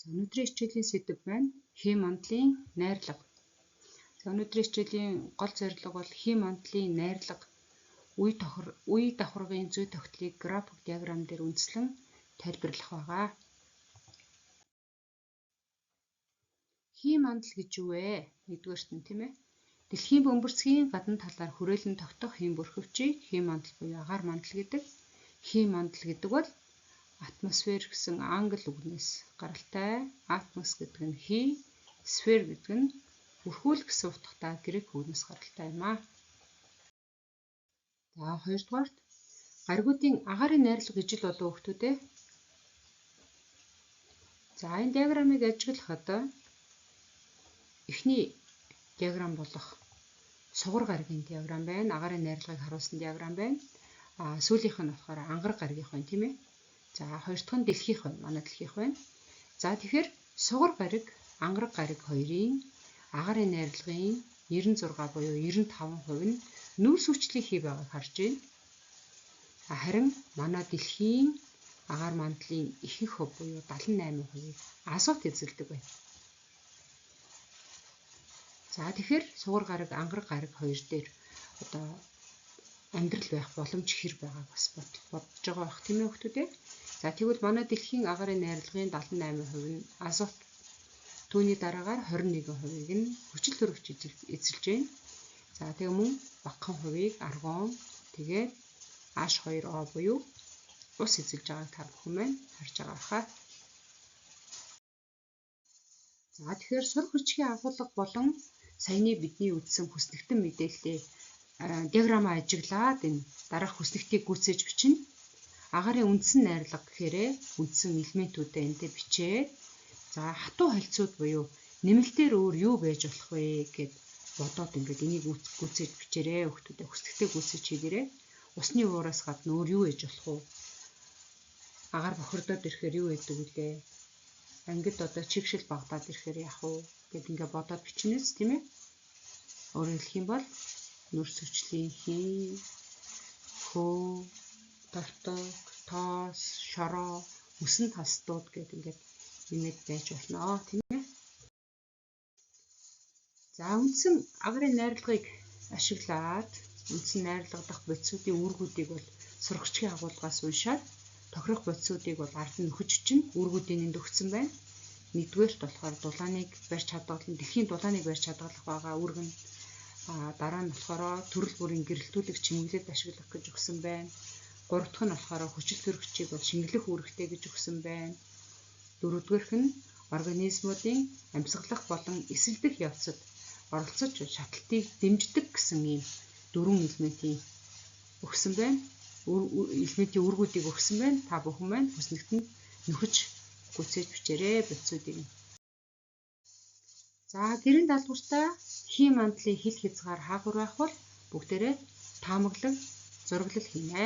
Өнөөдрийн хичээлийн сэдэв байна хэм мандлын найрлага. За өнөөдрийн хичээлийн гол зорилго бол хэм мандлын найрлага үе давхаргын зүй тогтлыг график диаграм дээр үндэслэн тайлбарлах байгаа. Хэм мандал гэж юу вэ? Нэгдүгээрт нь тийм ээ. Дэлхийн бөмбөрцгийн гадна талаар хүрээлэн тогтох хэм бүрхөвчийг хэм мандал буюу агаар мандал гэдэг. Хэм мандал гэдэг бол атмосфер гэсэн англи үгнээс гаралтай. Атмос гэдэг нь хий, сфер гэдэг нь бүрхүүл гэсэн утгатай грек үгнээс гаралтай юм аа. За хоёрдугаарт гаригуудын агаарын найрлага ижил болов хүүхдүүд ээ. За энэ диаграммыг ажиглахад эхний диаграм болох сугар гаригийн диаграм байна. Агаарын найрлагыг харуулсан диаграм байна. А сүүлийнх нь болохоор ангараг гаригийнх байна, тийм ээ. За хоёр дахь нь дэлхийх байна. Манай дэлхийх байна. За тэгэхээр сугар гариг, ангараг гариг хоёрын агаарын найрлагын 96 буюу 95% нь нүүрс хүчлийн хий байгааг харж байна. Харин манай дэлхийн агаар мандлын ихэнх хувь буюу 78%-ийг азот эзэлдэг байна. За тэгэхээр сугар гариг, ангараг гариг хоёр дээр одоо амьдрал байх боломж хэр байгааг бас бодож байгаа байх, тийм ээ хүүхдүүд ээ. За тэгвэл манай дэлхийн агаарын найрлагын 78% нь азот, түүний дараагаар 21%-ийг нь хүчил төрөгч эзэлж байна. За тэгээ мөн багахан хувийг аргон, тэгээд H2O буюу ус эзэлж байгааг та бүхэн маань харж байгаа хаа. За тэгэхээр сур хүчгийн агуулга болон саяны бидний үзсэн хүснэгтэн мэдээллээ диаграмаа ажиглаад энэ дараах хүснэгтийг гүйцээж бичнэ. Агаарын үндсэн найрлага гэхээрээ үндсэн элементүүдээ эндээ бичээд, за хатуу харилцууд буюу нэмэлтээр өөр юу байж болох вэ гэд бодоод ингээд энийг гүйцээж бичээрэй хүүхдүүдээ, хүснэгтээ гүйцээж хийгээрэй. Усны уураас гадна өөр юу ээж болох вэ? Агаар бохирдоод ирэхээр юу гэдэг вүлээ? Ангид одоо чигшил багадаад ирэхээр яах вэ гэд ингээд бодоод бичнэ, тийм ээ. Өөрөөр хэлэх юм бол нүүрс хүчлийн хий, хөө, тортог, тоос, шороо, мөсөн тастууд гэд ингээд нэмээд байж болно, тийм ээ. За үндсэн агарын найрлагыг ашиглаад үндсэн найрлага дахь бодисуудын үүргүүдийг бол сургагчийн агуулгаас уншаад тохирох бодисуудыг бол ард нь нөхөж чинь үүргүүдийн энд өгсөн байна. Нэгдүгээрт болохоор дулааныг барьж хадгалан, дэлхийн дулааныг барьж хадгалах байгаа үүрэг нь, дараа нь болохоор төрөл бүрийн гэрэлтүүлэг чимэглэлд ашиглах гэж өгсөн байна. Гурав дахь нь болохоор хүчил төрөгчийг бол шингэлэх үүрэгтэй гэж өгсөн байна. Дөрөвдүгээрх нь организмуудын амьсгалах болон эсэлдэх явцад оролцож шатлалтыг дэмждэг гэсэн ийм дөрвөн элементийн өгсөн байна. Элементийн үүргүүдийг өгсөн байна. Та бүхэн маань хүснэгтэнд нөхөж гүйцээж бичээрэй бодисуудыг. За гэрийн даалгавартаа хэм мандлын хил хязгаар хаагур байх бол бүгдээрээ таамаглан зураглал хийнэ.